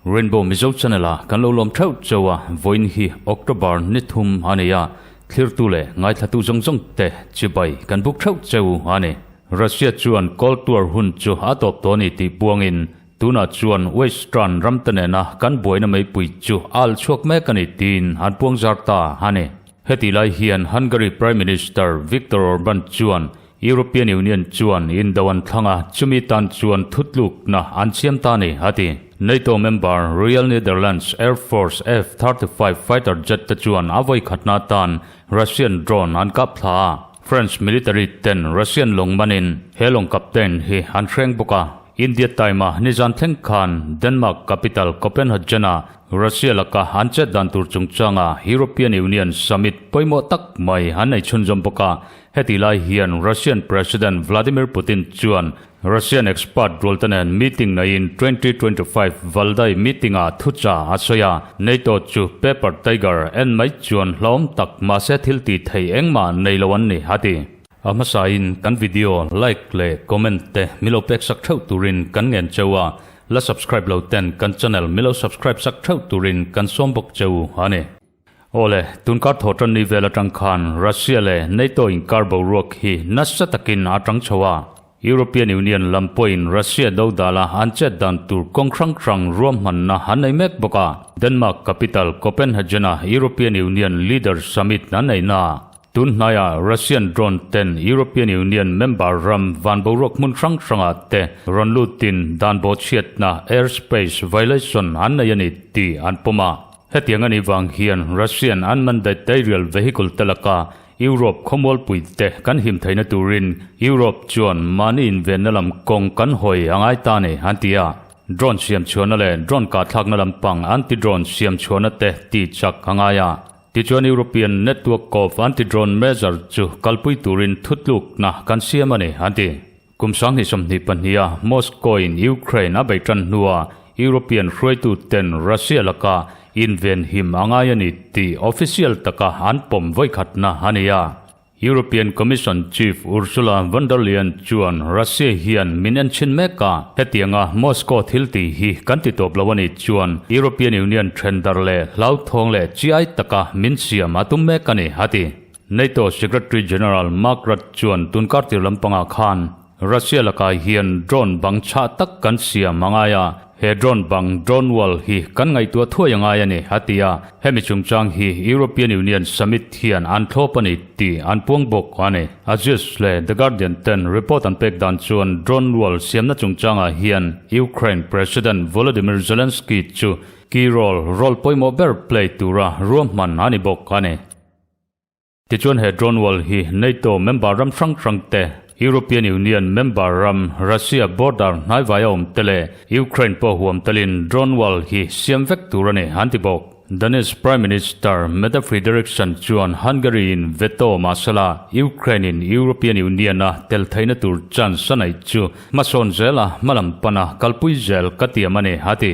Rainbow Mizo Channel a kan lo lawm theuh cheu a, vawiin hi October ni thum a ni a, thlirtu leh ngaithlatu zawng zawng te chibai kan buk theuh cheu a ni. Russia chuan Cold War hun chu a tawp tawh a ni tih puangin tunah chuan Western ram te nena kan buaina meipui chu a al chhuak mek a ni tiin an puang zar ta a ni. Hetih lai hian Hungary Prime Minister Viktor Orban chuan European Union chuan indo an thlang a, chumi tan chuan thutlukna an siam ta a ni, a ti. NATO member Royal Netherlands Air Force F-35 fighter jet te chuan a vawi khatna atan Russian drone an kap thla a. French military ten Russian lawng manin he lawng captain hi an hreng bawk a. India time-a nizan thleng khan Denmark capital Copenhagen-a Russia laka an chet dan tur chungchanga European Union summit pawimawh tak mai an nei chhunzawm bawk a. Heti lai hian Russian President Vladimir Putin chuan Russian expert rualte nen meeting neiin 2025 Valdai meeting-ah thucha a sawi a, NATO chu paper tiger en mai chuan hlawm tak mahse thil tih theih engmah nei lo an ni, a ti. A hmasain kan video like leh comment te milo pek sak theuh turin kan ngen cheu a, la subscribe lo ten kan channel milo subscribe sak theuh turin kan sawm bawk cheu a ni. Awle, tunkar thaw tan ni vel atang khan Russia leh NATO inkar boruak hi nasa takin a tang chho a. European Union lam pawhin Russia do dala an chet dan tur kawng hrang hrang ruahmanna an nei mek bawk a. Denmark capital Copenhagen-a European Union Leaders Summit an nei na. Tun hnaiah Russian drone ten European Union member ram van boruak hmun hrang hrangah te rawn lutin dan bawhchhiatna airspace violation an nei a ni tih an pawm a. Hetiang a nih vang hian Russian unmanned aerial vehicle te laka Europe khawmualpui te kan him theihna turin Europe chuan mahni invenna lam kawng kan hawi a ngai ta ni, an ti a. Drone siam chhuahna leh drone kahthlakna lampang anti-drone siam chhuahna te tih chak a ngai a. Tichuan European Network of Anti-Drone Measure chu kalpui turin thutlukna kan siam a ni, an ti. Kum 2022 a Moscow in Ukraine a bei tan hnua European hruaitu ten Russia laka inven him a ngai a ni tih official taka an pawm vawikhatna a ni a. European Commission Chief Ursula von der Leyen chuan Russia hian min en chhin mek a, hetianga Moscow thil tih hi kan ti tawp lo a nih chuan European Union thendar leh hlauthawng leh chiai taka min siam a tum mek a ni, a ti. NATO Secretary General Mark Rutte chuan tunkar tir lampangah khan Russia lakah hian drone bang chhah tak kan siam a ngai a, he drone bang, drone wall, hi kan ngaihtuah thuai a ngai a ni, a ti a. Hemi chungchang hi European Union summit hian an thlawp a ni tih an puang bawk a ni. Axios leh The Guardian ten report an pek dan chuan drone wall siamna chungchangah hian Ukraine President Volodymyr Zelensky chu key role, role pawimawh ber play tura ruahman a ni bawk a ni. Tichuan he drone wall hi NATO member ram hrang hrang te, European Union member ram Russia border hnaivaia awm te leh Ukraine pawh huam telin drone wall hi siam vek tur a ni an ti bawk. Danish Prime Minister Mette Frederiksen chuan Hungary in veto mahsela Ukraine in European Union a tel theihna tur chance a neih chu hmasawn zela hmalam pana kalpui zel ka tiam a ni a ti.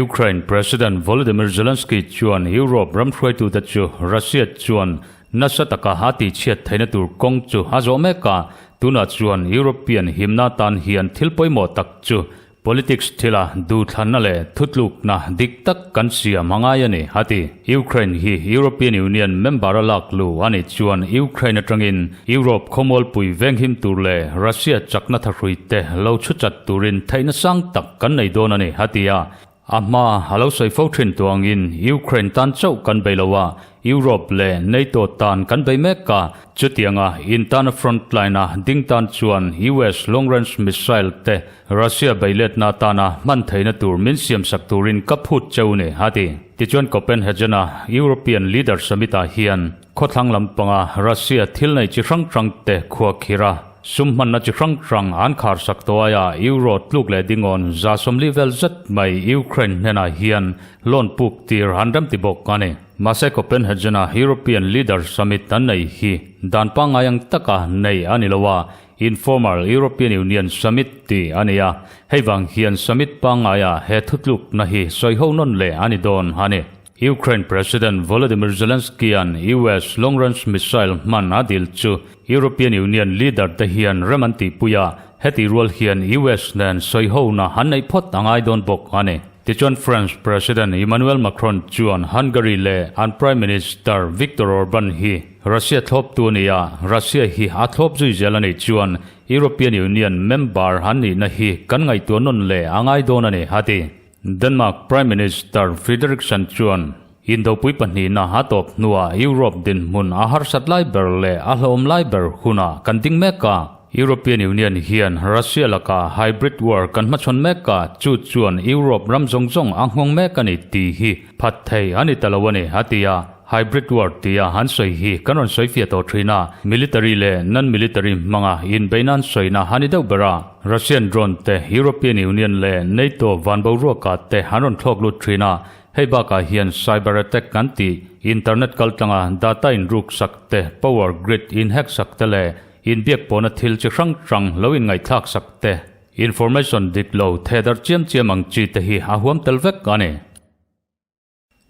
Ukraine President Volodymyr Zelensky chuan Europe ram hruaitute chu Russia chuan nasa taka a tihchhiat theihna tur kawng chu a zawh mek a, tunah chuan European himna tan hian thil pawimawh tak chu politics thila duhthlanna leh thutlukna dik tak kan siam a ngai a ni, a ti. Ukraine hi European Union member a lak lu a nih chuan Ukraine atangin Europe khawmualpui venghim tur leh Russia chakna thahrui te lo chhu chat turin theihna sang tak kan nei dawn a ni, a ti a. A hma a lo sawi fo thin tuangin Ukraine tan chauh kan bei lo a, Europe leh NATO tan kan bei mek a, chutianga intana front line-a ding tan chuan US long range missile te Russia beiletna atana hman theihna tur min siamsak turin ka phut cheu ni, a ti. Tichuan Copenhagen-a European Leader Summit-ah hian khawthlang lampanga Russia thil nei chi hrang hrang te khua khir a, sum hmanna chi hrang hrang an khar sak tawh aia Euro tluk leh dingawn 40 vel zet mai Ukraine hnenah hian loan puk tir an remti bawk a ni. Mahse Copenhagen-a European Leader Summit an nei hi dan pangngai ang taka nei a ni lo a, Informal European Union Summit tih a ni a, hei vang hian summit pangngaiah he thutlukna hi sawiho nawn leh a ni dawn a ni. Ukraine President Volodymyr Zelensky-a'n US long-range missile hman a dil chu European Union leader te hian rem an tihpui a, heti rual hian US nen sawihona an neih phawt a ngai dawn bawk a ni. Tichuan France President Emmanuel Macron chuan Hungary leh an Prime Minister Viktor Orban hi Russia thlawptu a ni a, Russia hi a thlawp zui zel a nih chuan European Union member an nihna hi kan ngaihtuah nawn leh a ngai dawn a ni, a ti. Denmark Prime Minister Frederiksen chuan Indopui pahnihna a tawp hnuah Europe dinhmun a harsat lai ber leh a hlauhawm lai ber hunah kan ding mek a. European Union hian Russia lakah hybrid war kan hmachhawn mek a, chu chuan Europe ram zawng zawng a nghawng mek a ni tih hi phat thei a ni ta lo a ni, a ti a. Hybrid war tia an sawi hi kan rawn sawi fiah tawh thin a, military leh non-military hmanga inbeihna an sawina a ni deuh ber a. Russian drone te European Union leh NATO van boruakah te an rawn thlawk lut thin a, hei bakah hian cyber attack kan tih, internet kaltlanga data inruk sak te, power grid inhack sak te leh inbiak pawhna thil chi hrang hrang lo inngaihthlak sak te, information dik lo thehdarh chiam chiam ang chi te hi a huam tel vek a ni.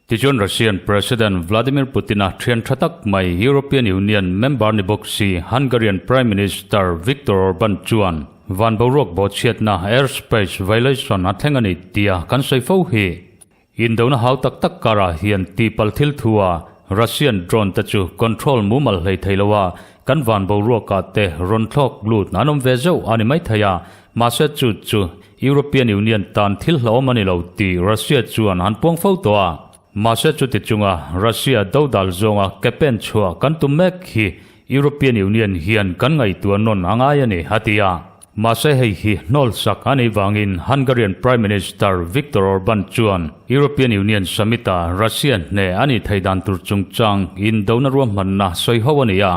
Tichuan Russian President Vladimir Putin-a thian tha tak mai European Union member ni bawk si Hungarian Prime Minister Viktor Orban chuan van boruak bawhchhiatna airspace violation a thleng a ni tia kan sawi fo hi. Indona hau tak tak karah hian tihpalh thil thua Russian drone te chu control mumal hlei thei lo a, kan van boruakah te rawn thlawk lut an awm ve zeuh a ni maithei a, mahse chu chu European Union tan thil hlauhawm a ni lo tih Russia chuan an puang fo tawh a. Mahse chuti chunga Russia dodal zawnga ke pen chhuah kan tum mek hi European Union hian kan ngaihtuah nawn a ngai a ni, a ti a. Mahse hei hi hnawlsak a nih vangin Hungarian Prime Minister Viktor Orban chuan European Union Summit-a Russia hneh a nih theih dan tur chungchang indona ruahmanna sawi ho a ni a.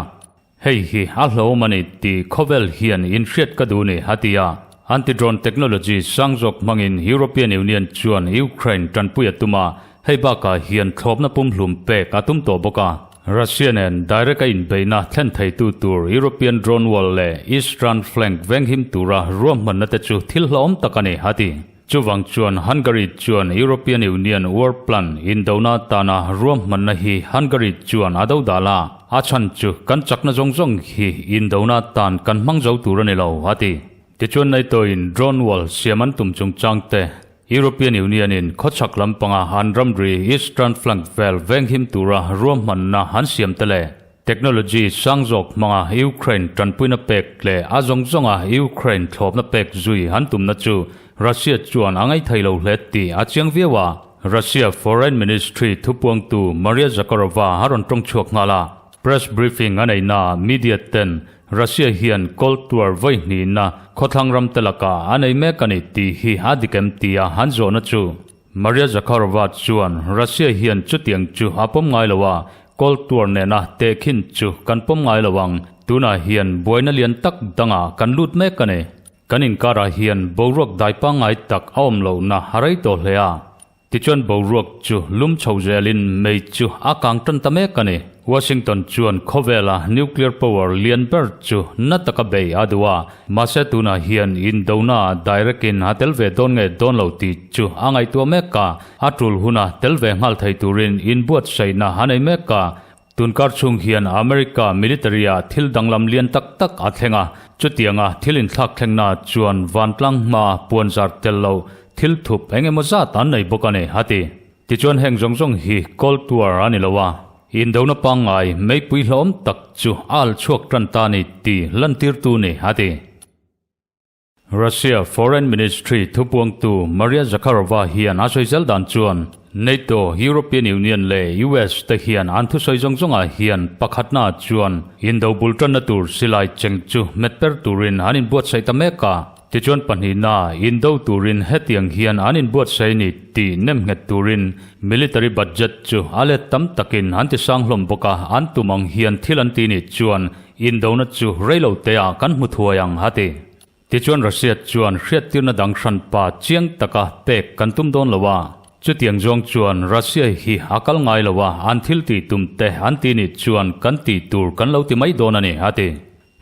Hei hi a hlauhawm a ni tih khawvel hian inhriat ka duh ni, a ti a. Anti-drone technology sang zawk hmangin European Union chuan Ukraine tanpui a tum a, hei bakah hian thlawpna pumhlum pek a tum tawh bawk a. Russia nen direct a inbeihna thlen theitu tur European drone wall leh Eastern flank venghim tura ruahmanna te chu thil hlauhawm tak a ni, a ti. Chuvang chuan Hungary chuan European Union War Plan indona atana ruahmanna hi Hungary chuan a dodal a, a chhan chu kan chakna zawng zawng hi indona atan kan hmang zo tur a ni lo, a ti. Tichuan NATO-in drone wall siam an tum chungchang te, European Union-in khawchhak lampanga an ramri Eastern flank vel venghim tura ruahmanna an siam te leh Technology sang zawk hmanga Ukraine tanpuina pek leh a zawng zawnga Ukraine thlawpna pek zui an tumna chu Russia chuan a ngaithei lo hle tih a chiang viau a. Russia Foreign Ministry thupuangtu Maria Zakharova a rawn tawng chhuak nghal a. Press briefing a neihnaah media ten Russia hian Cold War vawi hnihna khawthlang ram te lakah a nei mek a ni tih hi a dik em tia an zawhna chu Maria Zakharova chuan Russia hian chutiang chu a pawm ngai lo a, Cold War nena tehkhin chu kan pawm ngai lo ang. Tunah hian buaina lian tak dangah kan lut mek a ni. Kan inkarah hian boruak dai pangngai tak a awm lohna a rei tawh hle a. Tichuan boruak chu lum chho zelin mei chu a kang tan ta mek a ni. Washington chuan khawvela nuclear power lian ber chu na taka bei a duh a, mahse tunah hian indona direct in a tel ve dawn nge dawn lo tih chu a ngaihtuah mek a, a tul huna tel ve nghal thei turin inbuatsaihna a nei mek a. Tunkar chhung hian America military ah thil danglam lian tak tak a thleng a, chutianga thil inthlak thlengna chuan vantlang hmaa puanzar tel lo thil thup eng emaw zat an nei bawk a ni, a ti. Tichuan heng zawng zawng hi Cold War a ni lo a, indona pangngai meipui hlawm tak chu a al chhuak tan ta ni tih lantirtu ni, a ti. Russia Foreign Ministry thupuangtu Maria Zakharova hian a sawi zel dan chuan NATO, European Union leh US te hian an thusawi zawng zawngah hian pakhatna chuan indo bul tanna tur silai cheng chu hmet per turin an inbuatsaih ta mek a. Tichuan pahnihna indo turin hetiang hian an inbuatsaih ni tih nemnghet turin military budget chu a let tam takin an ti sang hlawm bawk a, an tum ang hian thil an ti nih chuan indona chu reilo teah kan hmu thuai ang a ti. Tichuan Russia chuan hriattirna dang hranpa chiang taka pek kan tum dawn lo a, chutiang zawng chuan Russia hi a kal ngai lo a, an thil tih tum te an ti nih chuan kan tih tur kan lo ti mai dawn a ni a ti.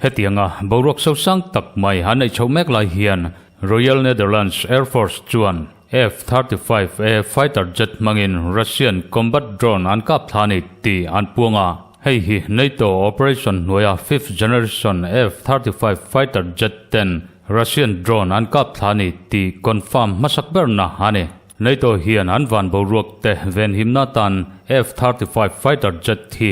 Hetianga boruak sosang tak mai an neih chhoh mek lai hian Royal Netherlands Air Force chuan F-35A fighter jet hmangin Russian combat drone an kap thla a ni tih an puang a. Hei hi NATO operation hnuaia fifth generation F-35 fighter jet ten Russian drone an kap thla a ni tih confirm hmasak berna a ni. NATO hian an van boruak te venhimna atan F-35 fighter jet hi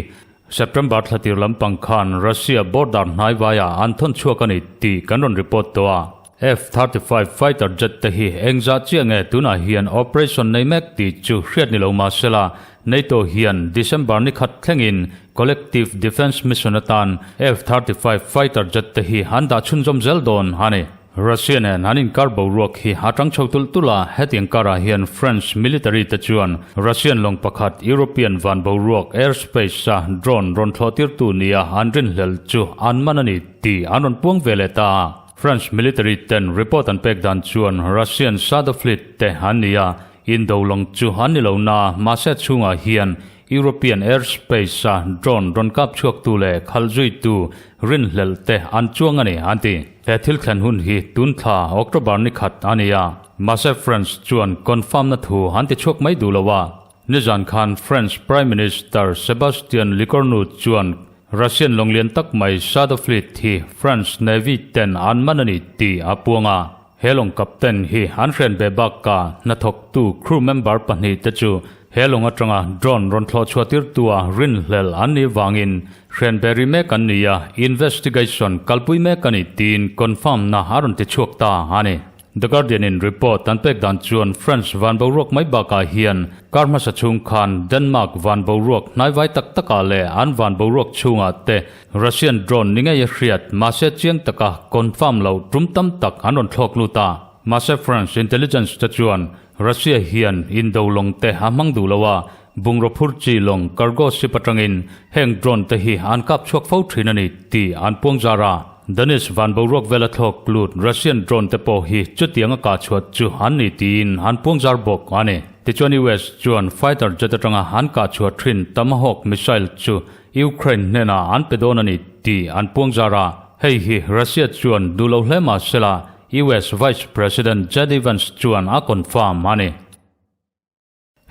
September thla tir lampang khan Russia border hnai vaiah an thawn chhuak a ni tih kan rawn report tawh a. F-35 fighter jet te hi engzah chiah nge tunah hian operation nei mek tih chu hriat ni lo mah sela, NATO hian December ni khat thlengin Collective Defence Mission atan F-35 fighter jet te hi an dah chhunzawm zel dawn a ni. Russia nen an inkar boruak hi a tang chho tulh tulh a, hetiang karah hian French military te chuan Russian lawng pakhat European van boruak airspace a drone rawn thlawhtirtu nia an rinhlelh chu an man a ni tih an rawn puang ve leh ta a. French military ten report an pek dan chuan Russian Shadow Fleet te an ni a, indo lawng chu an ni lo na, mahse chhungah hian European airspace a drone rawn kap chhuaktu leh khalh zuitu rinhlelh te an chuang a ni an ti. He thil thlen hun hi tun thla October ni khat a ni a, mahse France chuan confirm na thu an ti chhuak mai duh lo a. Nizan khan French Prime Minister Sebastien Lecornu chuan Russian lawng lian tak mai Shadow Fleet hi France Navy ten an man a ni tih a puang a. He lawng captain hi an hriat ve bakah hnathawktu crew member pahnihte chu he lawng atanga drone rawn thlawh chhuah tirtua rinhlelh an nih vangin hriat ve ri mek an ni a, investigation kalpui mek a ni tiin confirm na a rawn ti chhuak ta a ni. The Guardian in report an pek dan chuan France van boruak mai bakah hian kar hmasa chhung khan Denmark van boruak hnaivai tak takah leh an van boruak chhungah te Russian drone ni ngei a hriat, mahse chiang taka confirm loh tum tam tak an rawn thlawk lut a. Mahse France intelligence te chuan Russia hian indo lawng te a hmang duh lo a, bungraw phur chi lawng cargo ship atangin heng drone te hi an kap chhuak fo thin a ni tih an puang zar a. Danish van boruak vela thlawk lut Russian drone te pawh hi chutiang a kah chhuat chu an ni tiin an puang zar bawk a ni. Tichuan US chuan fighter jet atanga an kah chhuat thin Tomahawk missile chu Ukraine hnenah an pe dawn a ni tih an puang zar a, hei hi Russia chuan duh lo hle mah sela US Vice President JD Vance chuan a confirm a ni.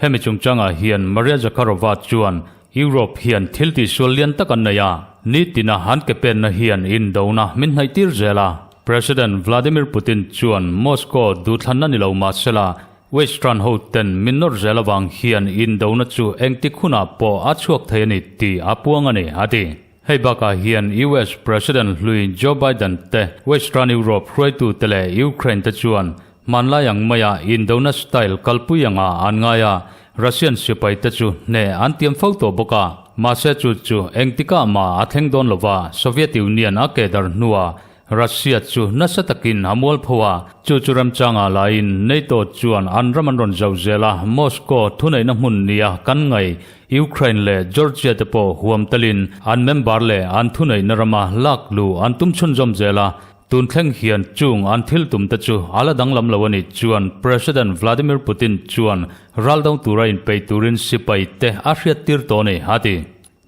Hemi chungchangah hian Maria Zakharova chuan Europe hian thil tihsual lian tak an nei a, nitina an ke penna hian indona min hnaihtir zel a. President Vladimir Putin chuan Moscow duhthlanna ni lo mah sela Western ho ten min nawr zel avang hian indona chu engtik hunah pawh a chhuak thei a ni tih a puang a ni, a ti. Hei bakah hian US President hlui Joe Biden te, Western Europe hruaitute leh Ukraine te chuan hmanlai ang maia indona style kalpui anga an ngai a, Russian sipai te chu hneh an tiam fo tawh bawk a. Mahse chu chu engtikah mah a thleng dawn lova Soviet Union a kedar hnuah Russia chu nasa takin a mualpho a, chu chu remchangah laiin NATO chuan an ram an rawn zauh zel a, Moscow thuneihna hmun nia kan ngaih Ukraine leh Georgia te pawh huam telin an member leh an thuneihna rama lak luh an tum chhunzawm zel a, tun thleng hian chung an thil tum te chu a la danglam lo a nih chuan President Vladimir Putin chuan ral dang tura inpeih turin sipai te a hriattir tawh a ni, a ti.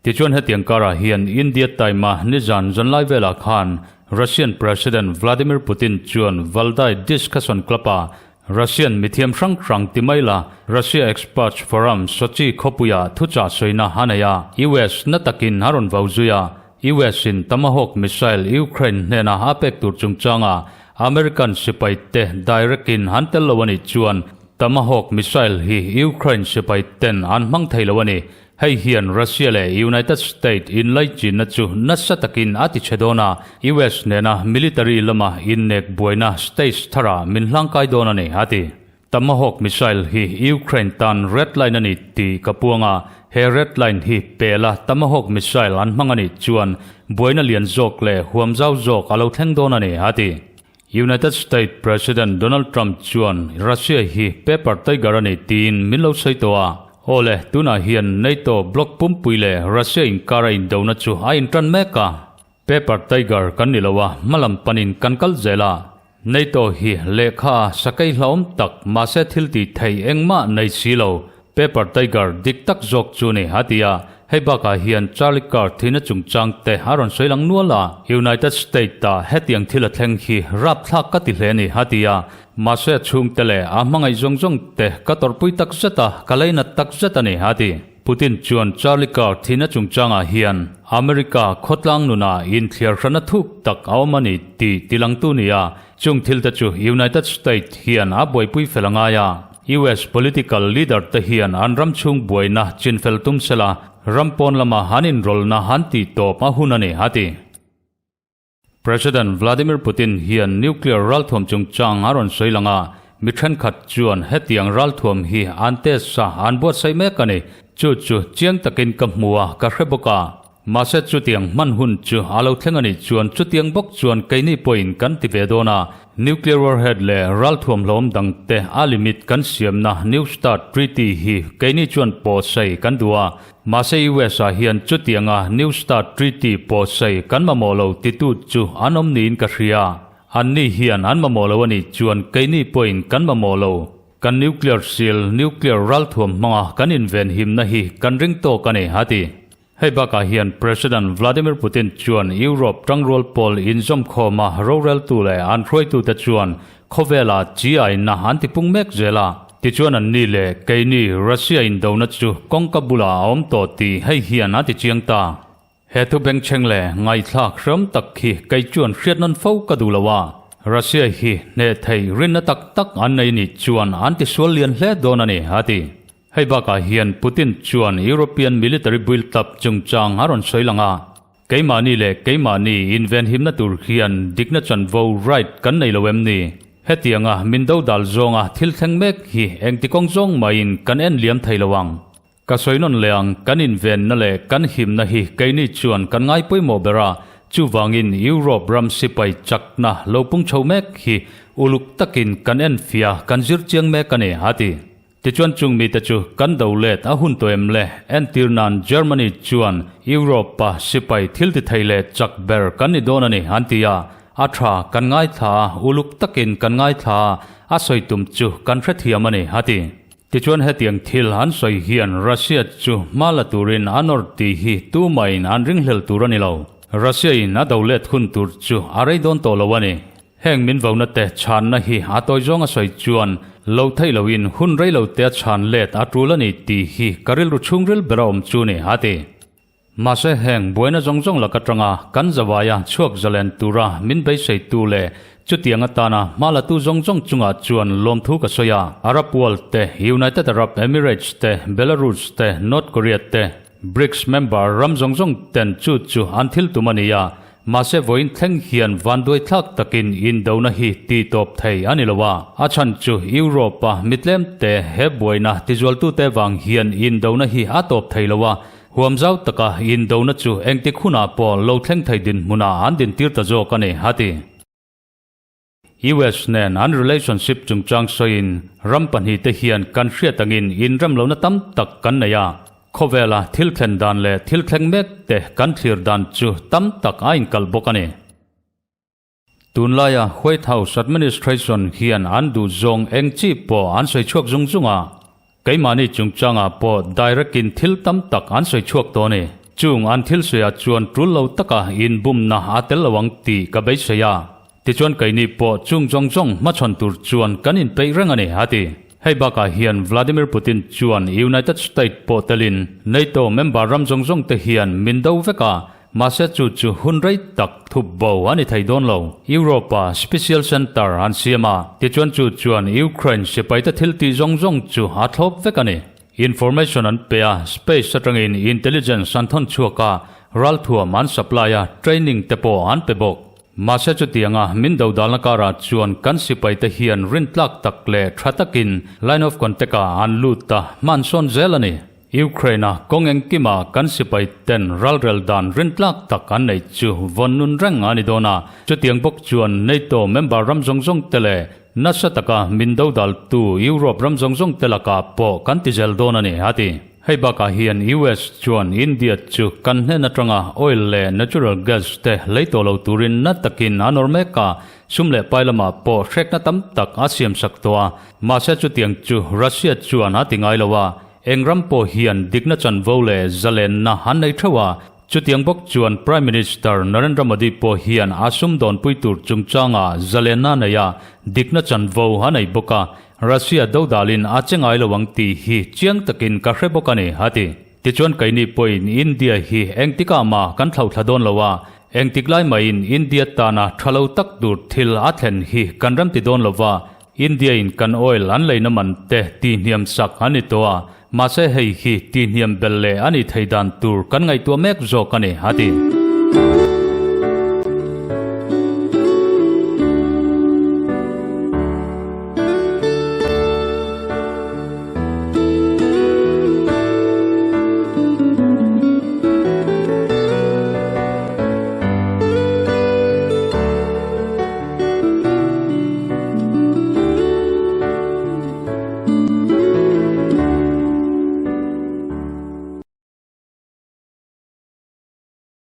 Tichuan hetiang karah hian India taima nizan zanlai velah khan Russian President Vladimir Putin chuan Valdai Discussion Club-a Russian mithiam hrang hrang ti mai la Russia Experts Forum Sochi khawpuia thuchah sawina a nei a, US na takin a rawn vau zui a, US in Tomahawk missile Ukraine hnena a pek tur chungchanga American sipai te direct in an tel lo a nih chuan Tomahawk missile hi Ukraine sipai ten an hmang thei lo a ni. Hei hian Russia leh United States inlaichinna chu nasa takin a ti chhe dawn a, US nena military lama innek buaina stage tharah min hlangkai dawn a ni, a ti. Tomahawk missile hi Ukraine tan red line a ni tih ka puang a, he red line hi pela Tomahawk missile an hmang a nih chuan buaina lian zawk leh huamzau zawk a lo thleng dawn a ni, a ti. United States President Donald Trump chuan Russia hi paper tiger a ni tiin min lo sawi tawh a. Aw le, tunah hian NATO bloc pumpui leh Russia inkara indona chu a intan mek a. Paper tiger kan ni lo a, hmalam panin kan kal zel a. NATO hi lehkha a sakei hlauhawm tak mahse thil tih theih engmah nei si lo. Paper Tiger dik tak zawk chu ni, a ti a. Hei bakah hian Charlie Kirk thihna chungchang te a rawn sawi lang nual a. United State-a hetiang thil a thleng hi rapthlak ka ti hle a ni, a ti a. Mahse a chhungte leh a hmangaih zawng zawng te ka tawrhpui tak zet a, ka leinat tak zet a ni, a ti. Putin chuan Charlie Kirk thihna chungchangah hian America khawtlang nunah inthliar hrana thuk tak a awm a ni tih tilangtu ni a, chung thilte chu United States hian a buaipui fel a ngai a. US political leader te hian an ram chhung buaina chinfel tum sela, ram pawn lama an inrawlhna an tih tawp a hun a ni, a ti. President Vladimir Putin hian nuclear ralthuam chungchang a rawn sawi lang a, mi thenkhat chuan hetiang ralthuam hi an test a, an buatsaih mek a ni. Chu chu chiang takin ka hmu a, ka hre bawk a. Mahse chutiang hman hun chu a lo thleng a nih chuan chutiang bawk chuan keini pawhin kan ti ve dawn a, nuclear warhead leh ralthuam hlawm dangte a limit kan siamna New Start Treaty hi keini chuan pawhsei kan duh a, Mahse US ah hian chutianga New Start Treaty pawh sawi kan mamawh lo titu chu an awm niin ka hria. Anni hian an mamawh lo a nih chuan keini pawhin kan mamawh lo. Kan nuclear sil, nuclear ralthuam hmanga kan invenhimna hi kan ring tawk a ni, a ti. Hei bakah hian President Vladimir Putin chuan Europe tangrual pawl inzawmkhawma roreltu leh an hruaitute chuan Khawvela chi aina an ti pung mek zel a, tichuan an ni leh keini Russia indona chu kawngka bulah a awm tawh tih hei hian a ti chiang ta. He thu bengchheng leh ngaihthlak hreawm tak khi kei chuan hriat nawn fo ka duh lo a, Russia hi hneh thei rinna tak tak an nei nih chuan an ti sual lian hle dawn a ni, a ti. Hei bakah hian Putin chuan European military build-up chungchang a rawn sawi lang a, Keimahni leh keimahni invenhimna tur hian dikna chanvo, right, kan nei lo em ni? Hetianga min dodal zawnga thil thleng mek hi engti kawng zawng maiin kan en liam thei lo ang. Ka sawi nawn leh ang, kan invenna leh kan himna hi keini chuan kan ngai pawimawh ber a, chuvangin Europe ram sipai chakna lo pung chho mek hi uluk takin kan enfiah, kan zir chiang mek a ni, a ti. Tichuan chung mite chu kan do let a hun tawh em le? Entir nan Germany chuan Europe-a sipai thil ti thei leh chak ber kan ni dawn a ni an ti a, a tha kan ngaithla a, uluk takin kan ngaithla a, a sawi tum chu kan hrethiam a ni a ti. Tichuan hetiang thil an sawi hian Russia chu hma la turin a nawr tih hi tumahin an ringhlel tur a ni lo. Russia-in a do let hun tur chu a rei dawn tawh lo a ni. Heng min vona te chhanna hi a tawi zawng a sawi chuan lo theih loin hun rei lo te a chhan let a tul a ni tih hi ka rilru chhungril ber a awm chu ni, a ti. Mahse heng buaina zawng zawng lak atanga kan zavaia chhuak zalen tura min beiseitu leh chutiang atana hma latu zawng zawng chungah chuan lawmthu ka sawi a, Arab World te, United Arab Emirates te, Belarus te, North Korea te, BRICS member ram zawng zawng ten chu chu an thil tum a ni a, Mahse vawiin thleng hian vanduai thlak takin indona hi tih tawp thei a ni lo a, a chhan chu Europe-a mitlem te he buaina tizualtute vang hian indona hi a tawp thei lo a, huam zau taka indona chu engtik hunah pawh lo thleng thei dinhmunah an dintir ta zawk a ni, a ti. US nen an relationship chungchang sawiin ram pahnihte hian kan hriat angin inremlohna tam tak kan nei a, khawvela thil thlen dan leh thil thleng mek te kan thlir dan chu tam tak a inkalh bawk a ni. Tunlaia White House administration hian an duh zawng eng chi pawh an sawi chhuak zung zung a, Keimahni chungchangah pawh direct-in thil tam tak an sawi chhuak tawh a ni. Chung an thil sawiah chuan tul lo taka inbumna a tel lo ang tih ka beisei a. Tichuan keini pawh chung zawng zawng hmachhawn tur chuan kan inpeih reng a ni, a ti. Hei bakah hian Vladimir Putin chuan United State pawh telin NATO member ram zawng zawng te hian min do vek a, Mahse chu chu hun rei tak thup bo a ni thei dawn lo. Europe-a Special Center an siam a, tichuan chu chuan Ukraine sipaite thil tih zawng zawng chu a thlawp vek a ni. Information an pe a, space atangin intelligence an thawn chhuak a, ralthuam an supply a, training te pawh an pe bawk. Mahse chutianga min dodalna karah chuan kan sipaite hian rintlak tak leh tha takin line of contact-ah an lut ta hmansawn zel a ni. Ukraine-a kawng engkima kan sipai ten ralrel dan rintlak tak an neih chu vawn nun reng a ni dawn a, chutiang bawk chuan NATO member ram zawng zawng te leh nasa taka min dodaltu Europe ram zawng zawng te lakah pawh kan ti zel dawn a ni, a ti. Hei bakah hian US chuan India chu kan hnen atanga oil leh natural gas te lei tawh lo turin na takin a nawr mek a, sum leh pai lamah pawh hrekna tam tak a siamsak tawh a, mahse chutiang chu Russia chuan a ti ngai lo a. Eng ram pawh hian dikna chanvo leh zalenna an nei theuh a, chutiang bawk chuan Prime Minister Narendra Modi pawh hian a sumdawnpui tur chungchanga zalenna a nei a, dikna chanvo a nei bawk a, Russia dodalin a che ngai lo ang tih hi chiang takin ka hre bawk a ni, a ti. Tichuan keini pawhin India hi engtikah mah kan thlauhthla dawn lo a, engtik lai mahin India tana tha lo tak tur thil a thlen hi kan remti dawn lo va, India in kan oil an leina man te tihhniam sak a ni tawh a, mahse hei hi tihhniam belh leh a nih thei dan tur kan ngaihtuah mek zawk a ni, a ti.